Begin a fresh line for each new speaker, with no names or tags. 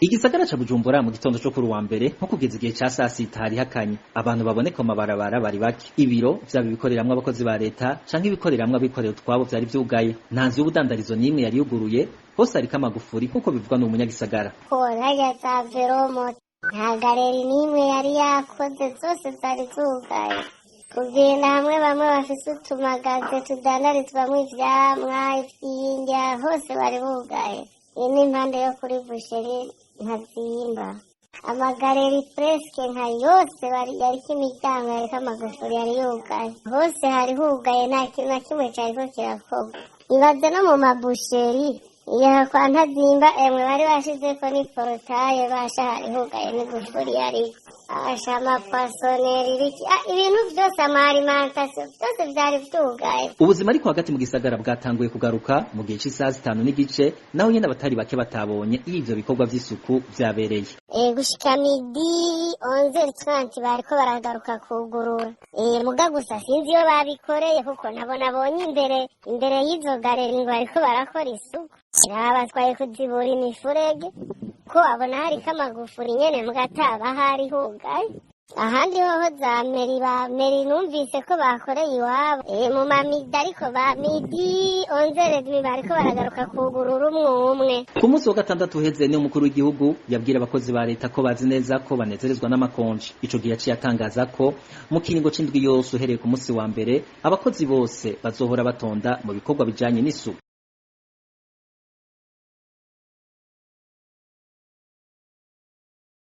Igisagara ca Bujumbura mu gitondo co kuri uwa mbere nko kugeza igihe ca sasita hari hakanye, abantu baboneka mu mabarabara bari bake. Ibiro vyaba ibikoreramwo abakozi ba leta canke ibikoreramwo abikorera utwabo vyari vyugaye. Nta nzu y'ubudandarizo n'imwe yari yuguruye, hose hariko amagufuri nk'uko bivugwa n'umunyagisagara.
Ko harya za veromo nta galeri n'imwe yari yakoze, zose zari zugaye. Kugenda hamwe bamwe bafise utumagaze tudandarizwamwo ivyamwa, ivy'indya, hose bari bugaye. Iyi ni impande yo kuri boucherie Ntazimba. Amagaleri presque nka yose yariko imiryango yariko amagufuri yari yugaye, hose hari hugaye, nta kintu na kimwe cariko kirakorwa. Ibaze no mu mabusheri iya kwa Ntazimba, emwe bari bashizeko ni portail, basha hari hugaye n'igufuri yariko asha, amapoissonnerie, ibiki, ibintu vyose, ama alimentation vyose vyari vyugaye.
Ubuzima ariko hagati mu gisagara bwatanguye kugaruka mu gihe c'isaha 5:30, naho nyene abatari bake batabonye iyo ivyo bikorwa vy'isuku vyabereye.
Gushika midi 11h30 bariko baragaruka kugurura. Muga gusa sinzi iyo babikoreye, kuko nabo nabonye imbere y'izo galeries ngo bariko barakora isuku. Batwaye kuzibura imifurege, ko abona hariko amagufuri nyene, muga ataba hari hugaye. Ahandi hoho za mairie, ba mairie numvise ko bakoreye iwabo mu mamidi, ariko ba midi 11h30 bariko baragaruka kugurura umwe umwe.
Ku munsi wa gatandatu uheze niho umukuru w'igihugu yabwira abakozi ba leta ko bazi neza ko banezerezwa n'amakonji. Ico gihe yaciye atangaza ko mu kiringo c'indwi yose uhereye ku munsi wa mbere abakozi bose bazohora batonda mu bikorwa bijanye n'isuku.